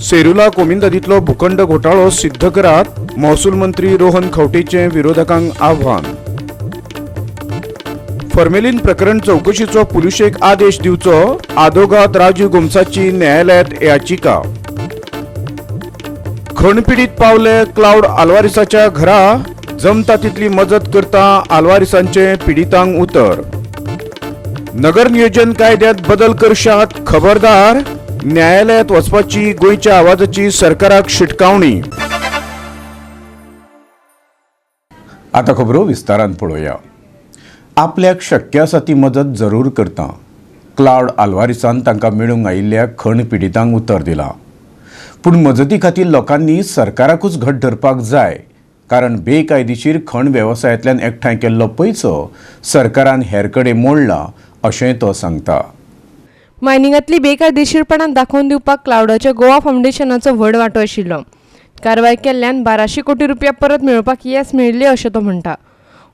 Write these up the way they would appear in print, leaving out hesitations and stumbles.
सेरुला कोमिंदादीतलो भूखंड घोटाळो सिद्ध करात, महसूल मंत्री रोहन खंवटेचें विरोधकांक आव्हान. फॉर्मेलिन प्रकरण चवकशीचो पुलिशेक आदेश दिवचो, आदोगाद राजीव गोम्साची न्यायालयात याचिका. खण पिडीत पावले क्लाउड आल्वारिसाच्या घरा, जमता तितली मजत करता आल्वारिसांचे पिडितांक उतर. नगर नियोजन कायद्यात बदल करशात, खबरदार, न्यायालयात वचपाची गोंयच्या आवाजाची सरकाराक शिटकावणी. आता खबरो विस्तारान पळोवया. आपल्याक शक्य आसा ती मदत जरूर करता, क्लावड आल्वारिसान तांकां मेळूंक आयिल्ल्या खण पिडितांक उतर दिलां. पूण मजती खातीर लोकांनी सरकाराकूच घट धरपाक जाय, कारण बेकायदेशीर खण वेवसायांतल्यान एकठांय केल्लो पयसो सरकारान हेर कडेन मोडला अशेंय तो सांगता. मायनिंगांतली बेकायदेशीरपणां दाखोवन दिवपाक क्लावडाच्या गोवा फावंडेशनाचो व्हड वांटो आशिल्लो. कारवाय केल्ल्यान 1200 कोटी रुपया परत मेळोवपाक येस मेळिल्लें अशें तो म्हणटा.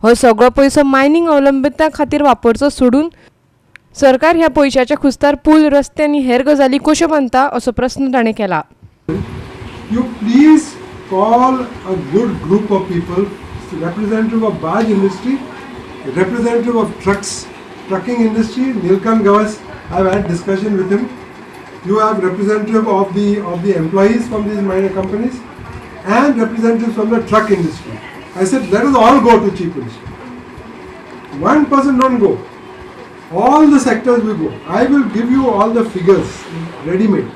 हो सगळो पयसो मायनींग अवलंबितां खातीर वापरचो सोडून सरकार ह्या पयशाच्या खुस्तार पूल, रस्ते आनी हेर गजाली कश्यो बांदता असो प्रस्न ताणें केला. You please call a good group of people, representative of barge industry, representative of trucks, trucking industry, Nilkan Gavas, I've had discussion with him. You have representative of the employees from these mining companies and representatives from the truck industry. I said, "Let us all go to Chief Minister. One person don't go. All the sectors we go. I will give you all the figures ready made,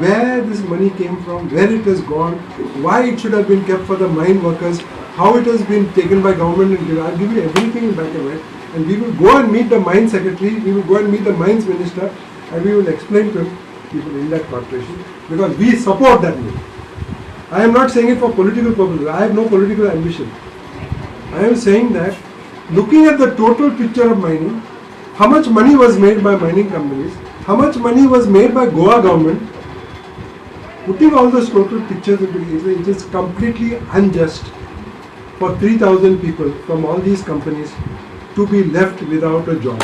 where this money came from, where it has gone, why it should have been kept for the mine workers, how it has been taken by government and given. I'll give you everything in black and white. And we will go and meet the mine secretary, we will go and meet the mines minister, and we will explain to him, people in that corporation, because we support that move. I am not saying it for political purposes. I have no political ambition. I am saying that looking at the total picture of mining, how much money was made by mining companies, how much money was made by Goa government, putting all those total pictures into it, it is completely unjust for 3,000 people from all these companies to be left without a job.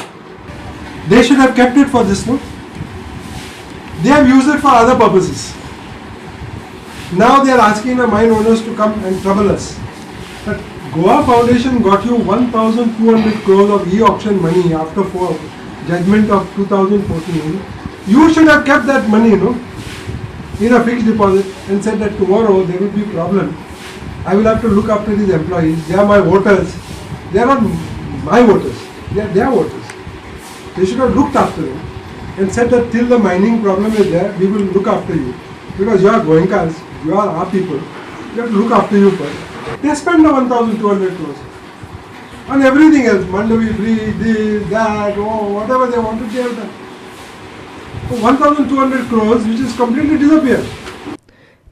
They should have kept it for this, no? They have used it for other purposes. Now they are asking the mine owners to come and trouble us. But Goa Foundation got you 1,200 crores of e-auction money after four judgment of 2014. You should have kept that money, in a fixed deposit and said that tomorrow there will be problem. I will have to look after these employees. They are my voters. They are not my voters. They are their voters. They should have looked after them and said that till the mining problem is there, we will look after you. Because you are Goenkas, you are our people. We have to look after you first. They spend the 1,200 crores on everything else, Mandavi Bridge, this, that, oh, whatever they wanted, they have done. So 1,200 crores, which is completely disappeared.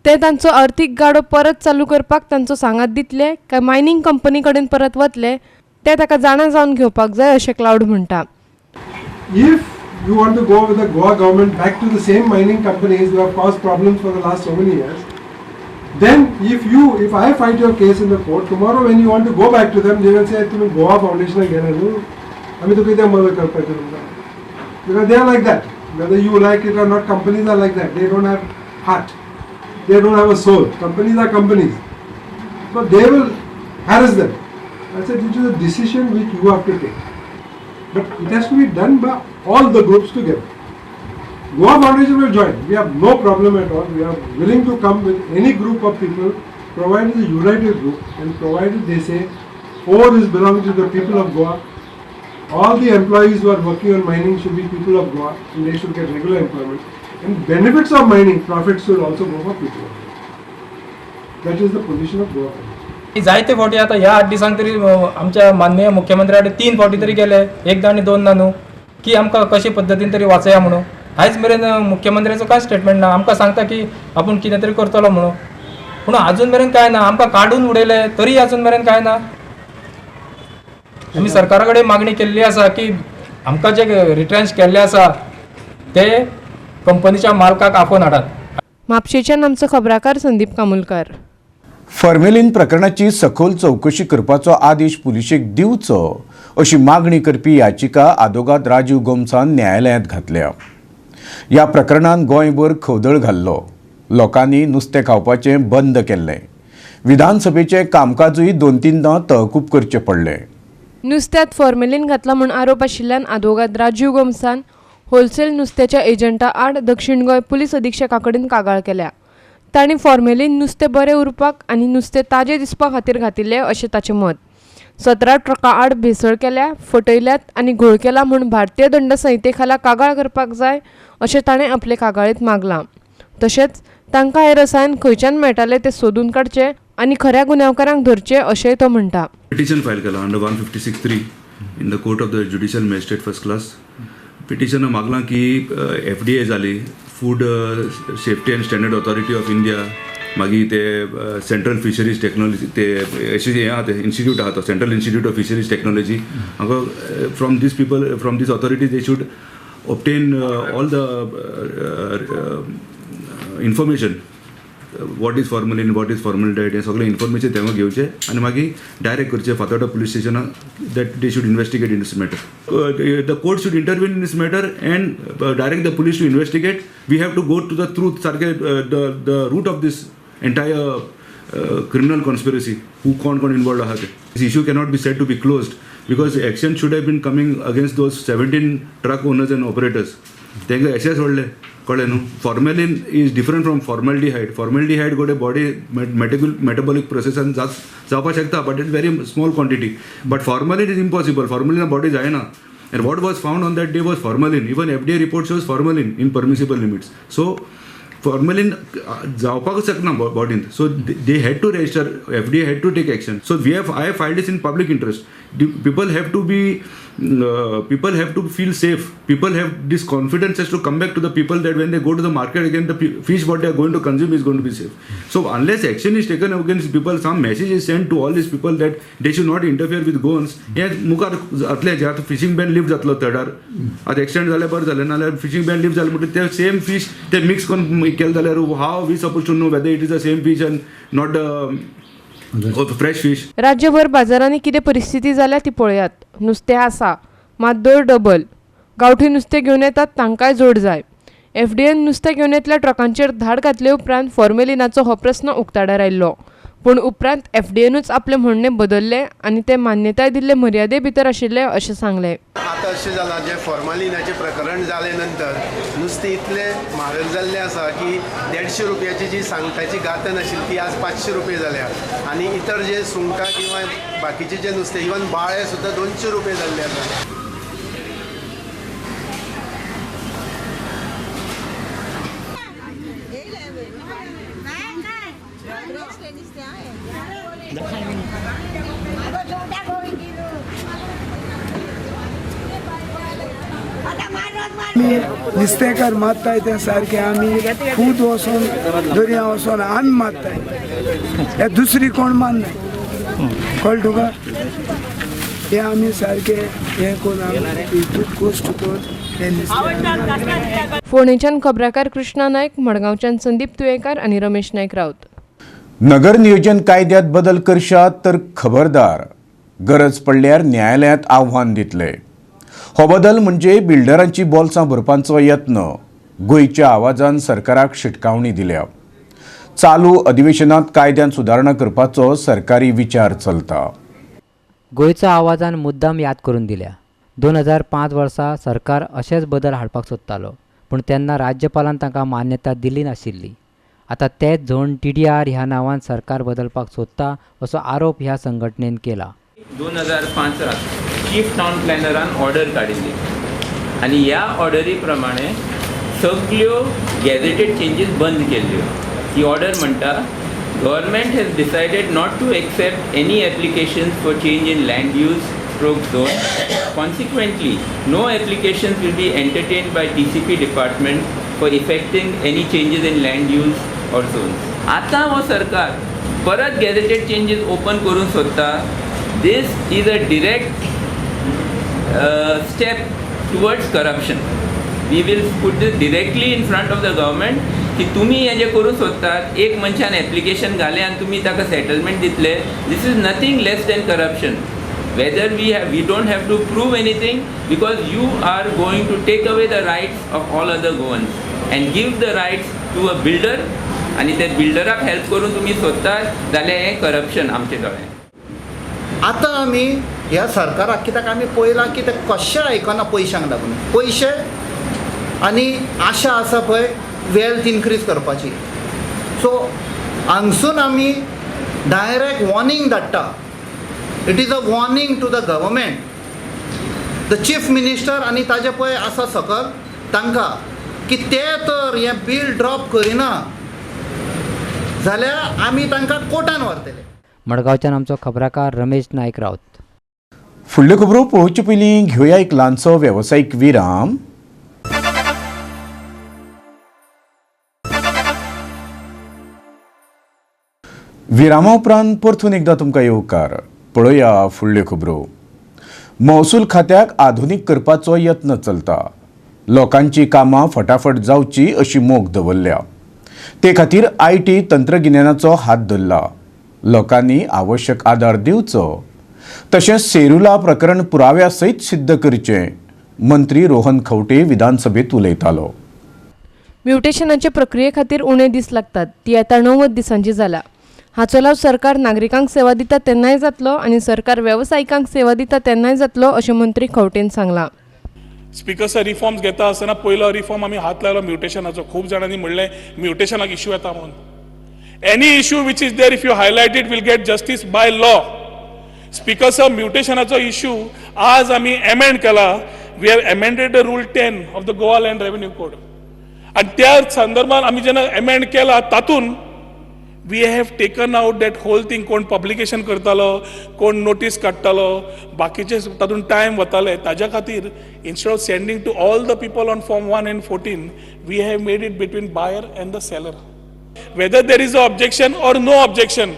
ते तांचो अर्थीक गाडो परत चालू करपाक तांचो सांगात दितले काय मायनींग कंपनी कडेन परत वतले ते ताका जाणा जावन घेवपाक जाय अशें क्लावड म्हणटा. If you want to go with the Goa government back to the same mining companies who have caused problems for the last so many years, then if I fight your case in the court, tomorrow when you want to go back to them, they will say, "तुम्ही गोवा फाउंडेशनाक गेले न्हू, आमी तुका कितें मदत करपाचें तुमकां?" Because they are like that. Whether you like it or not, companies are like that. They don't have heart. They don't have a soul. Companies are companies. So they will harass them. I said, it is a decision which you have to take. But it has to be done by all the groups together. Goa Foundation will join. We have no problem at all. We are willing to come with any group of people, provided a united group and provided they say, ore is belonging to the people of Goa. All the employees who are working on mining should be people of Goa and they should get regular employment. And benefits of mining, profits should also go for people of Goa. That is the position of Goa Foundation. जायते फावटी आतां ह्या 8 दिसांक तरी आमच्या माननीय मुख्यमंत्र्या कडेन तीन फावटी तरी गेले, एकदां आनी दोनदां न्हू, की आमकां कशे पद्दतीन तरी वाचया म्हणून. आयज मेरेन मुख्यमंत्र्याचो कांय स्टेटमेंट ना. आमकां सांगता की आपूण कितें तरी करतलो म्हणून, पूण अजून मेरेन कांय ना. आमकां काडून उडयले तरी अजून मेरेन कांय ना. आमी सरकारा कडेन मागणी केल्ली आसा की आमकां जे रिट्रेंच केल्ले आसा ते कंपनीच्या मालकाक आपोवन हाडात. म्हापशेच्यान आमचो खबराकार संदीप कामुलकार. फॉर्मेलिन प्रकरणाची सखोल चवकशी करपाचो आदेश पुलिशेक दिवचो अशी मागणी करपी याचिका आदोगाद राजीव गोम्सान न्यायालयांत घातल्या. ह्या प्रकरणान गोंयभर खवदळ घाल्लो. लोकांनी नुस्तें खावपाचें बंद केल्लें. विधानसभेचें कामकाजूय दोन तीनदां तहकूब करचें पडलें. नुस्त्यांत फॉर्मेलीन घातला म्हूण आरोप आशिल्ल्यान आदवोगाद राजीव गोम्सान होलसेल नुस्त्याच्या एजंटा आड दक्षिण गोंय पुलीस अधिक्षका कडेन कागाळ केल्या. तांणी फॉर्मेलीन नुस्तें बरें उरपाक आनी नुस्तें ताजें दिसपा खातीर घातिल्लें अशें ताचें मत. 17 ट्रकां आड भेसळ केल्या, फटयल्यात आनी घोळ केला म्हूण भारतीय दंड संहिते खाला कागाळ करपाक जाय अशें ताणें आपले कागाळींत मागलां. तशेंच तांकां हें रसायन खंयच्यान मेळटालें तें सोदून काडचें आनी खऱ्या गुन्यांवकारांक धरचें अशेंय तो म्हणटा. पिटिशन फायल केलां under 156(3) in the court of the judicial magistrate first class. पिटिशनां मागलां की FDA जाली, food safety and standard authority of India, मागीर ते सेंट्रल फिशरीज टेक्नॉलॉजी, ते अशें हें आहा, ते इन्स्टिट्यूट आहा तो central institute of fisheries technology, हांगा from these people, from these authorities they should obtain all the information, what is formalin, what is formaldehyde, हें सगळें इन्फॉर्मेशन तांकां घेवचें आनी मागीर डायरेक्ट करचें फातोर्डा पुलीस स्टेशनाक that they should investigate in this matter. The court should intervene in this matter and direct the police to investigate. We have to go to the truth, सारकें the root of this entire criminal conspiracy, who कोण कोण involved आहा ते. This issue cannot be said to be closed because action should have been coming against those 17 truck owners and operators. तांकां अशें सोडलें, कळ्ळें न्हू. Formalin is different from formaldehyde. Formaldehyde गोडे बॉडी मेटाबॉलीक प्रोसेसान जावपाक शकता, but it very small quantity. But formalin is impossible. Formalin body जायना. And what was found on that day was formalin. Even FDA report shows formalin in permissible limits. So formalin जावपाकच शकना बॉडींत. So they had to register, FDA had to take action. So we have I have filed this in public interest. People have to be people have to feel safe. People have this confidence has to come back to the people that when they go to the market again, the fish what they are going to consume is going to be safe. So unless action is taken against people, some message is sent to all these people that they should not interfere with Goans, हें मुखार जातलें. जे आतां fishing Ben lift जातलो थर्डार, आतां extend जाल्यार बरें जालें, नाल्यार फिशींग बॅन लिफ्ट जालें म्हणटकीर ते सेम फीश ते मिक्स करून केलें जाल्यार how we suppose to know whether it is the same fish and not the fresh fish. राज्यभर बाजारांनी कितें परिस्थिती जाल्या ती पळयात. नुस्तें आसा मात दर डबल. गांवठी नुस्तें घेवन येतात तांकांय जोड जाय. FDA नुस्तें घेवन येतल्या ट्रकांचेर धाड घातले उपरांत फॉर्मेलिनाचो हो प्रस्न उक्ताडार आयिल्लो. पूण उपरांत FDA आपलें म्हणणें बदल्लें आनी ते मान्यताय दिल्ले मर्यादे भितर आशिल्ले अशें सांगलें. आतां अशें जालां जें फॉर्मालिनाचें प्रकरण जालें नंतर नुस्तें इतलें म्हारग जाल्लें आसा की 150 रुपयाची जी सांगटाची गांथन आशिल्ली ती आज 500 रुपये जाल्या आनी इतर जे सुंगटां किंवा बाकीचें जें नुस्तें इवन बाळे सुद्दां 200 रुपये जाल्ले आसा. आमी नुस्तेकार मारताय ते सारके आमी खूद वचोन दर्या वचोन आमी मारताय, हे दुसरी कोण मारनाय, कळ्ळें तुका. हे आमी सारके हें करून आमी कश्ट करून हे नुस्तें. फोंडेच्यान खबराकार कृष्णा नायक, मडगांवच्यान संदीप तुयेंकार आनी रमेश नायक राऊत. नगर नियोजन कायद्यात बदल करशात तर खबरदार, गरज पडल्यार न्यायालयांत आव्हान दितले. हो बदल म्हणजे बिल्डरांची बोल्सां भरपाचो यत्न. गोंयच्या आवाजान सरकाराक शिटकावणी दिल्या. चालू अधिवेशनात कायद्यान सुदारणा करपाचो सरकारी विचार चलता. गोंयच्या आवाजान मुद्दाम याद करून दिल्या. 2005 वर्सा सरकार अशेच बदल हाडपाक सोदतालो, पूण तेन्ना राज्यपालान तांकां मान्यता दिली नाशिल्ली. आतां तेच झोन TDR ह्या नांवान सरकार बदलपाक सोदता असो आरोप ह्या संघटनेन केला. 2005 चीफ टावन प्लॅनरान ऑर्डर काडिल्ली आनी ह्या ऑर्डरी प्रमाणे सगळ्यो गॅझेटेड चेंजीस बंद केल्ल्यो. ही ऑर्डर म्हणटा, government has decided not to accept any applications for change in land use stroke zone. Consequently, no applications will be entertained by TCP department for effecting any changes in land use or zones. आतां हो सरकार परत gazetted changes open करूंक सोदता. This is a direct step towards corruption. We will put this directly in front of the government की तुमी हें जें करूंक सोदतात, एक मनशान एप्लिकेशन घालें आनी तुमी ताका सेटलमेंट दितले, this is nothing less than corruption. Whether we don't have to prove anything, because you are going to take away the rights of all other Goans and give the rights to a builder, आनी ते बिल्डराक help करून तुमी सोदतात जाल्यार हें corruption आमचे दोळ्यान. आतां आमी ह्या सरकाराक कित्याक आमी पळयलां की ते कशें आयकना पयशांक लागून, पयशे आनी आशा आसा पळय वेल्थ इनक्रीज करपाची. सो हांगसून आमी डायरेक्ट वॉर्निंग धाडटा. It is a warning to the government, the chief minister आनी ताजे पळय आसा सकल तांकां की ते तर हें बील ड्रॉप करिना जाल्यार आमी तांकां कोर्टान व्हरतले. मडगांवच्यान आमचो खबराकार रमेश नायक राऊत. फुडल्यो खबरो पळोवचे पयलीं घेवया एक ल्हानसो वेवसायीक विराम. विरामा उपरांत परतून एकदां तुमकां येवकार. पळोवया फुडल्यो खबरो. महसूल खात्याक आधुनीक करपाचो यत्न चलता. लोकांची कामां फटाफट जावची अशी मोख दवरल्या. ते खातीर IT तंत्रगिन्यानाचो हात धरला. लोकांनी आवश्यक आदार दिवचो, तशेंच सेरुला प्रकरण पुराव्या सयत सिद्ध करचें, मंत्री रोहन खंवटे विधानसभेत उलयतालो. म्युटेशनाचे प्रक्रिये खातीर उणे दीस लागतात, ती आतां 90 दिसांची जाला. हाचो लाव सरकार नागरिकांक सेवा दिता तेन्नाय जातलो आनी सरकार वेवसायिकांक सेवा दिता तेन्नाय जातलो अशें मंत्री खंवटेन सांगलां. स्पिकर सर, रिफॉर्म्स घेता आसतना पयलो रिफॉर्म आमी हात लायलो म्युटेशनाचो. खूब जाणांनी म्हणलें म्युटेशनाक इश्यू येता म्हणून. Any issue which is there, if you highlight it, will get justice by law. Speaker sir, म्युटेशनाचो issue आज आमी एमेंड केला. We have amended the rule 10 of the Goa land revenue code. आनी त्या संदर्भात आमी जेन्ना एमेंड केला तातूंत we have taken out that whole thing. कोण पब्लिकेशन करतालो, कोण नोटीस काडटालो, बाकीचे तातूंत टायम वताले. ताज्या खातीर instead of sending to all the people on form 1 and 14, we have made it between buyer and the seller. Whether there is a objection or no objection,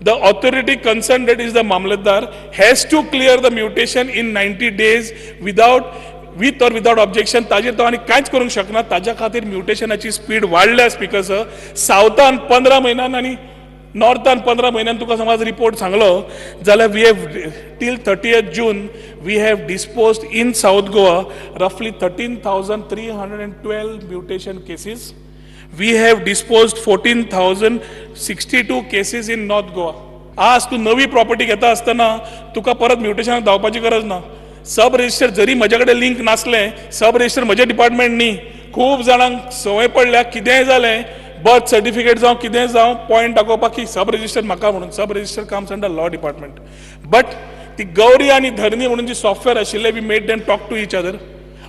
the authority concerned, that is the Mamlatdar, has to clear the mutation in 90 days without with or without objection. ताजेर तो आनी कांयच करूंक शकना. ताज्या खातीर म्युटेशनाची speed वाडल्या speaker sir. सावथान 15 म्हयन्यान आनी नॉर्थान 15 म्हयन्यान तुका समज रिपोर्ट सांगलो जाल्यार we have till 30 June we have disposed in South Goa रफली 13,312 mutation cases. We have disposed 14,062 cases in North Goa. आज तूं नवी प्रॉपर्टी घेता आसतना तुका परत म्युटेशनाक धांवपाची गरज ना. सब रजिस्टर जरी म्हजे कडेन लिंक नासलें, सब रजिस्टर म्हजें डिपार्टमेंट न्ही. खूब जाणांक संवय पडल्या, कितेंय जालें बर्थ सर्टिफिकेट जावं कितेंय जावं पॉयंट दाखोवपाक की सब रजिस्टर म्हाका म्हणून. Sub register comes under law department. But ती गौरी आनी धरणी म्हणून जी सॉफ्टवेअर आशिल्लें, we made them talk to each other.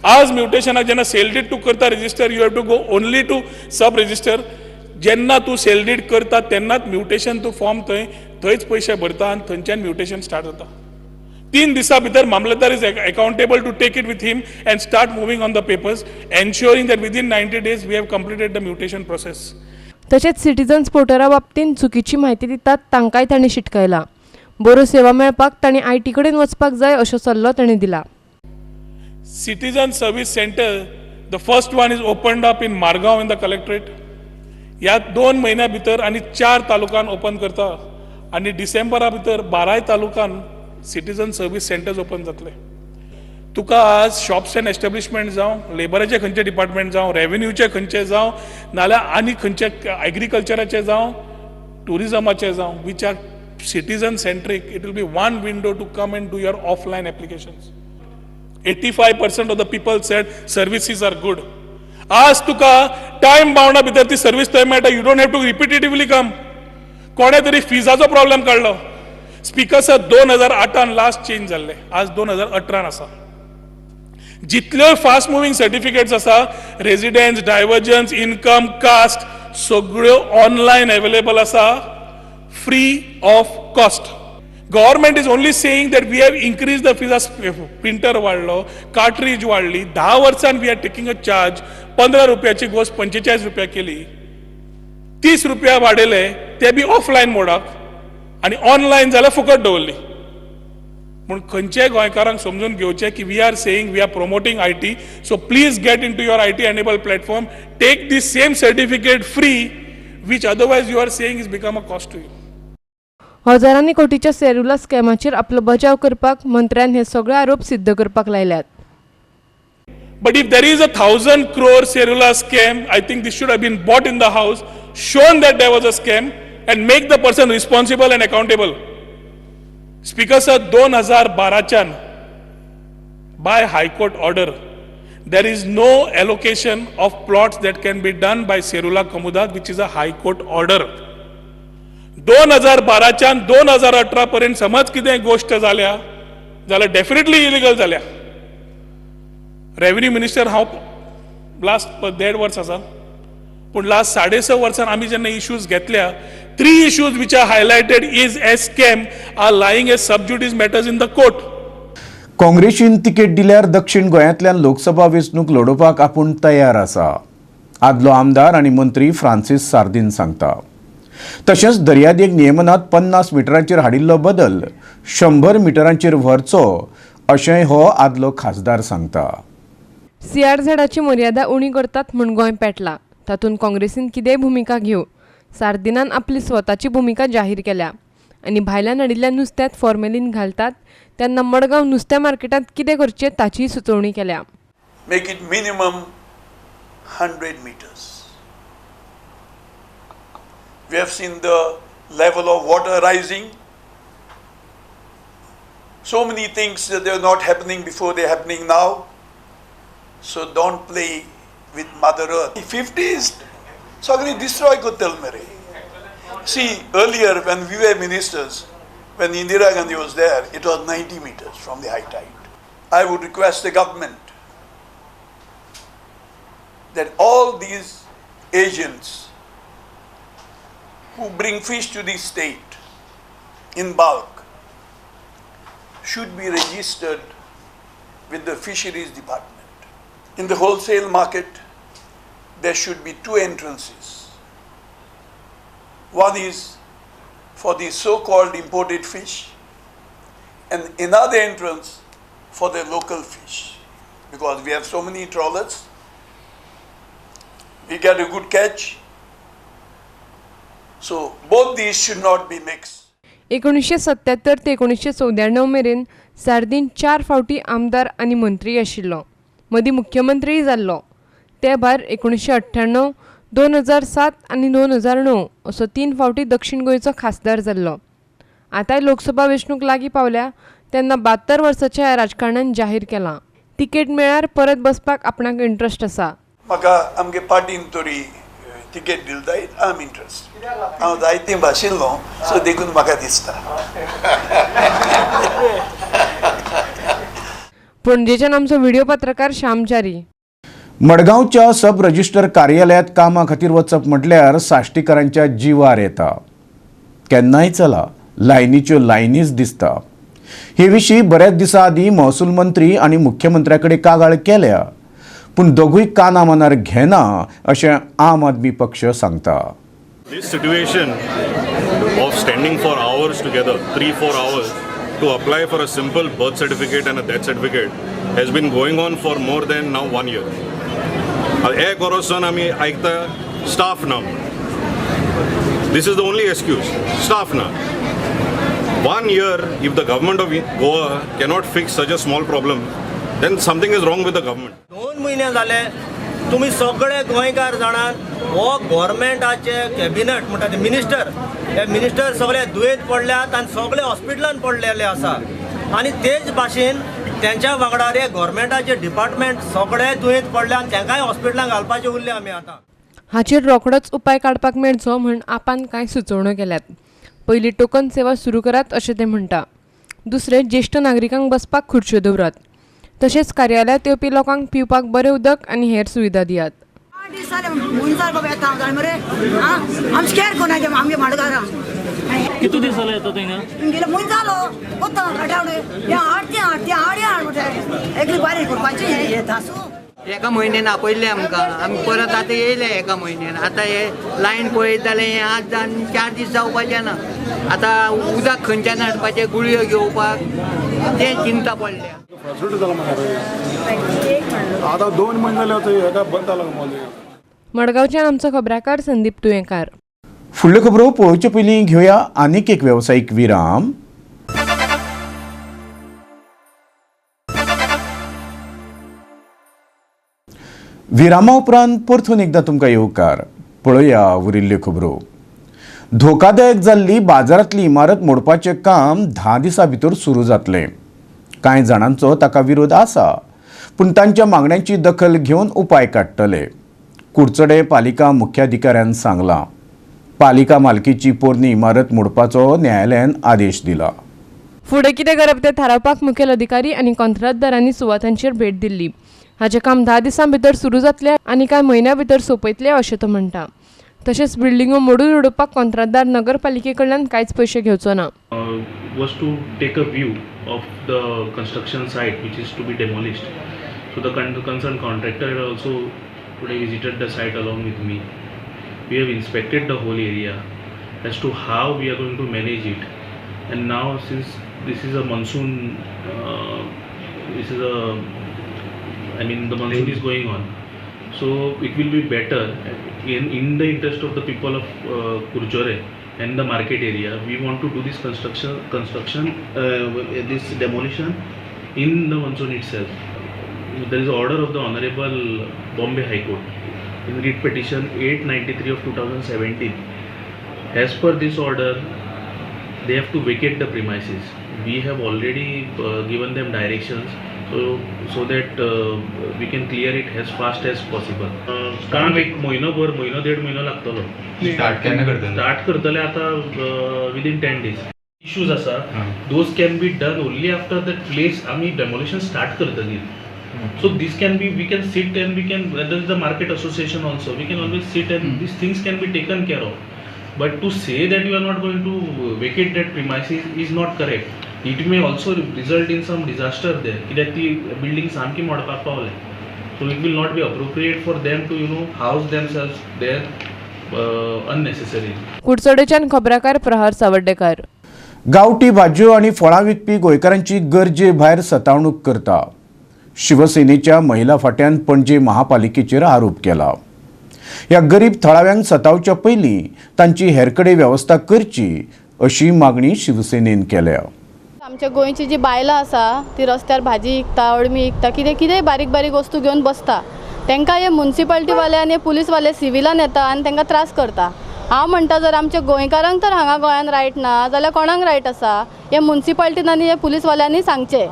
आज म्युटेशनाक जेन्ना सेल did तूं करता register, you have to go only to sub register. जेन्ना तूं सेल did करता तेन्नाच म्युटेशन तूं फॉर्म थंय थंयच पयशे भरता आनी थंयच्यान म्युटेशन स्टार्ट जाता. 3 दिसां भितर Mamlatdar is accountable to take it with him and start moving on the papers, ensuring that within 90 days we have completed the mutation process. तशेंच सिटीजन्स पोर्टला बाबतींत चुकीची म्हायती दितात तांकांय तांणी शिटकायला. बऱ्यो सेवा मेळपाक तांणी IT कडेन वचपाक जाय असो सल्लो तांणी दिला. Citizen service centre, the first one is opened up in Margao in the collectorate. ह्या 2 म्हयन्या भितर आनी 4 तालुकान ओपन करता आनी डिसेंबरा भितर 12 तालुकान सिटीजन सर्वीस सेंटर्स ओपन जातले. तुका आज शॉप्स एंड एस्टेब्लिशमेंट जावं, लेबराचे खंयचे डिपार्टमेंट जावं, रेवेन्यूचे खंयचे जावं, नाल्यार आनी खंयचे एग्रीकल्चराचे जावं, ट्युरिजमाचे जावं, which are citizen centric, it will be one window to come and do your offline applications. 85% of the people said services are good. आज तुका टायम बावंडा भितर ती सर्वीस थंय मेळटा. You don't have to repetitively come. कोणे तरी फिजाचो problem काडलो. Speaker sir, 2008 last change जाल्ले, आज 2018 आसा. जितल्यो फास्ट मुवींग सर्टिफिकेट्स आसा, रेजिडेन्स, डायवर्जन्स, इनकम, कास्ट, सगळ्यो ऑनलायन अवेलेबल आसा, free of cost. Government is only saying that we have increase the fees. Printer वाडलो, कार्ट्रीज वाडली. 10 वर्सां we are taking a charge. 15 रुपयाची गोश्ट 45 रुपया केली, 30 रुपया वाडयले, ते बी ऑफलायन मोडाक, आनी ऑनलायन जाल्यार फुकट दवरली. म्हूण खंयच्याय गोंयकारांक समजून घेवचें की we are saying we are promoting IT, so please get into your IT enable platform, take this same certificate free, which otherwise you are saying is become a cost to you. हजारांनी कोटीच्या सेरुला स्कॅमाचेर आपलो बचाव करपाक मंत्र्यान हे सगळे आरोप सिद्ध करपाक लायल्यात. But if there is a 1,000 crore Serula scam, I think this should have been brought in the house, shown that there was a scam, and make the person responsible and accountable. Speaker sir, 2012च्यान by High Court order, there is no allocation of plots that can be done by Serula Comunidade, which is a High Court order. 2012च्यान 2018 पर्यंत समज कितें गोश्ट जाल्या जाल्यार definitely illegal जाल्या. Revenue minister हांव last देड वर्स आसा, पूण लास्ट 6.5 वर्सान आमी जेन्ना इश्यूज घेतल्या, three issues which are highlighted is as scam are lying as sub judice matters in the court. काँग्रेसीन तिकेट दिल्यार दक्षिण गोंयांतल्यान लोकसभा वेंचणूक लडोवपाक आपूण तयार आसा, आदलो आमदार आनी मंत्री फ्रांसीस सार्दीन सांगता. तशेंच दर्यादेग नियमनात 50 मिटरांचेर हाडिल्लो बदल 100 मिटरांचेर व्हरचो अशेंय हो आदलो खासदार सांगता. सीआरझेडाची मर्यादा उणी करतात म्हूण गोंय पेटला. तातूंत काँग्रेसीन कितेंय भुमिका घेवं, सार्दिनान आपली स्वताची भुमिका जाहीर केल्या आनी भायल्यान हाडिल्ल्या नुस्त्यांत फॉर्मेलीन घालतात तेन्ना मडगांव नुस्त्या मार्केटांत कितें करचें ताचीय सुचोवणी केल्या. Make it minimum 100 meters. We have seen the level of water rising. So many things that they are not happening before, they are happening now. So don't play with Mother Earth. 50s, सगळी destroy करतले मरे. See, earlier when we were ministers, when Indira Gandhi was there, it was 90 meters from the high tide. I would request the government that all these agents who bring fish to the state in bulk should be registered with the fisheries department. In the wholesale market, there should be two entrances. One is for the so-called imported fish and another entrance for the local fish. Because we have so many trawlers, we get a good catch. So both these should not be mixed. 1977 ते 1994 मेरेन सार्दीन 4 फावटी आमदार आनी मंत्री आशिल्लो. मदीं मुख्यमंत्रीय जाल्लो. ते भायर 1998, 2007 आनी 2009 असो 3 फावटी दक्षिण गोंयचो खासदार जाल्लो. आतांय लोकसभा वेंचणूक लागीं पावल्या तेन्ना 72 वर्साच्या ह्या राजकारण्यान जाहीर केलां, तिकेट मेळ्ळ्यार परत बसपाक आपणाक इंट्रस्ट आसा. म्हाका आमगे पार्टीन तरी तिकेट दिली जायत, I am interest. हांव जायते भाशिल्लो, सो देखून म्हाका दिसता. पणजेच्यान आमचो व्हिडिओ पत्रकार श्याम च्यारी. मडगांवच्या सब रजिस्टर कार्यालयात कामा खातीर वचप म्हटल्यार साश्टीकारांच्या जिवार येता. केन्नाय चला लायनीच्यो लायनीच दिसता. हे विशीं बऱ्याच दिसां आदीं महसूल मंत्री आनी मुख्यमंत्र्या कडेन कागाळ केल्या, पूण दोगूय काना मनार घेना अशें आम आदमी पक्ष सांगता. This situation of standing for hours together, 3-4 hours, to apply for a simple birth certificate and a death certificate has been going on for more than now 1 year. एक वरोसन आमी आयकता स्टाफ ना. This is the only excuse, staff ना. 1 year, if the government of Goa cannot fix such a small problem, then something is wrong with the government. 2 म्हयने जाले तुमी सगळे गोंयकार जाणात, हो गोवोरमेंटाचे कॅबिनेट म्हणटा ते मिनिस्टर, हे मिनिस्टर सगळे दुयेंत पडल्यात आनी सगळे हॉस्पिटलान पडलेले आसा. आनी तेच भाशेन तेंच्या वांगडा रे गोवोरमेंटाचे डिपार्टमेंट सगळे दुयेंत पडले आनी तेंकांय हॉस्पिटलान घालपाचे उरले आमी आतां. हाचेर रोखडोच उपाय काडपाक मेळचो म्हूण आपान कांय सुचोवण्यो केल्यात. पयली टोकन सेवा सुरू करात अशें ते म्हणटा. दुसरें, ज्येश्ठ नागरिकांक बसपाक खुर्च्यो दवरात. तशेंच कार्यालयांत येवपी लोकांक पिवपाक बरें उदक आनी हेर सुविधा दियात. कितू दीस जाले येता थिंगा? एका म्हयन्यान आपयल्ले आमकां, आमी परत आतां येयले एका म्हयन्यान. आतां हे लायन पळयत जाल्यार हें आज जावन 4 दीस जावपाचें ना. आतां उदक खंयच्यान हाडपाचें, गुळयो घेवपाक तें चिंता पडल्या. आतां 2 म्हयने जाले बंद जाला. मडगांवच्यान आमचो खबराकार संदीप तुयेंकार. फुडल्यो खबरो पळोवचे पयलीं घेवया आनीक एक वेवसायीक विराम. विरामा उपरांत परतून एकदां तुमकां येवकार. पळोवया उरिल्ल्यो खबरो. धोकादायक जाल्ली बाजारांतली इमारत मोडपाचें काम 10 दिसां भितर सुरू जातलें. कांय जाणांचो ताका विरोध आसा, पूण तांच्या मागण्यांची दखल घेवन उपाय काडटले. कुडचडे पालिका मुख्याधिकाऱ्यान सांगलां. पालिका मालकीची पोरणी इमारत मोडपाचो न्यायालयान आदेश दिला. फुडें कितें करप तें थारावपाक मुखेल अधिकारी आनी कंत्राटदारांनी सुवातांचेर भेट दिल्ली. हाचें काम 10 दिसां भितर सुरू जातलें आनी कांय म्हयन्या भितर सोंपयतले अशें तो म्हणटा. तशेंच बिल्डिंगो मोडून उडोवपाक कंत्राटदार नगरपालिके कडल्यान कांयच पयशे घेवचो ना. Was to take a view of the construction site which is to be demolished. So the concerned contractor had also today visited the site along with me. We have inspected the whole area as to how we are going to manage it. And now since this is a monsoon, the monsoon is going on, so it will be better in the interest of the people of Curchorem and the market area. We want to do this construction, this demolition in the monsoon itself. There is order of the Honorable Bombay High Court in writ petition 893 of 2017. As per this order, they have to vacate the premises. We have already given them directions so that we can clear it as fast as possible. काम एक म्हयनो भर, म्हयनो देड म्हयनो लागतलो. Start केन्ना करतले? स्टार्ट करतले आतां विदीन 10 days. Issues आसा, those can be done only after that place आमी डेमोलिशन स्टार्ट करतली. So this can be, we can sit and we can, there is the market association also, we can always sit and these things can be taken care of. But to say that you are not going to vacate that premises is not correct. It may also result in some disaster there. कित्याक ती building सामकी मोडपाक पावले. So it will not be appropriate for them to, you know, house themselves there unnecessarily. कुडचडेच्यान खबराकार प्रहार सावर्डेकार. गांवठी भाजयो आनी फळां विकपी गोंयकारांची गरजे भायर सतावणूक करता. शिवसेनेच्या महिला फाट्यान पणजे महापालिकेचेर आरोप केला. ह्या गरीब थळाव्यांक सतावच्या पयलीं तांची हेर कडेन वेवस्था करची अशी मागणी शिवसेनेन केल्या. आमच्या गोंयची जी बायलां आसा ती रस्त्यार भाजी विकता, अळमी विकता, कितें कितें बारीक बारीक वस्तू घेवन बसता. तांकां हे मुन्सिपाल्टीवाले आनी पुलीसवाले सिविलान येता आनी तांकां त्रास करता. हांव म्हणटा जर आमच्या गोंयकारांक तर हांगा गोंयान रायट ना जाल्यार कोणाक रायट आसा? हे मुन्सिपाल्टीन आनी हे पुलीसवाल्यांनी सांगचें,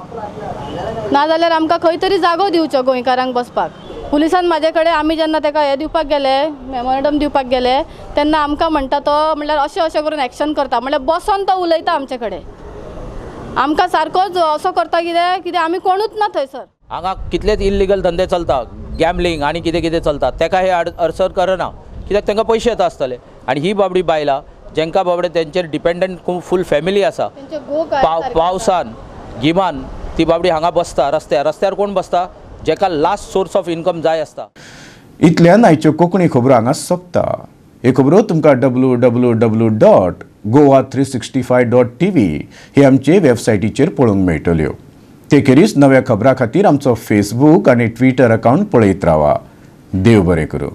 नाजाल्यार आमकां खंय तरी जागो दिवचो गोंयकारांक बसपाक. पुलिसान म्हाजे कडेन आमी जेन्ना ताका हें दिवपाक गेले, मेमोरेंडम दिवपाक गेले, तेन्ना आमकां म्हणटा तो म्हणल्यार अशें अशें करून एक्शन करता, म्हणल्यार बसोन तो उलयता आमचे कडेन. आमकां सारकोच असो करता कितें कितें आमी कोणूच ना थंयसर. हांगा कितलेच इल्लिगल धंदे चलता, गॅमलिंग आनी कितें कितें चलता, ताका हे अडसर करना कित्याक तांकां पयशे येता आसतले. आनी ही बाबडी बायलां जेंकां बाबडे तेंचेर डिपेंडंट खूब फूल फॅमिली आसा, पावसान गिमान ती बाबडी हांगा बसता रस्त्यार. रस्त्यार कोण बसता? जेका लास्ट सोर्स ऑफ इन्कम जाय आसता. इतल्यान आयच्यो कोंकणी खबरो हांगा सोंपता. ह्यो खबरो तुमकां www.goa365.tv हे आमचे वेबसायटीचेर पळोवंक मेळटल्यो. ते खेरीज नव्या खबरां खातीर आमचो फेसबूक आनी ट्विटर अकावंट पळयत रावा. देव बरें करूं.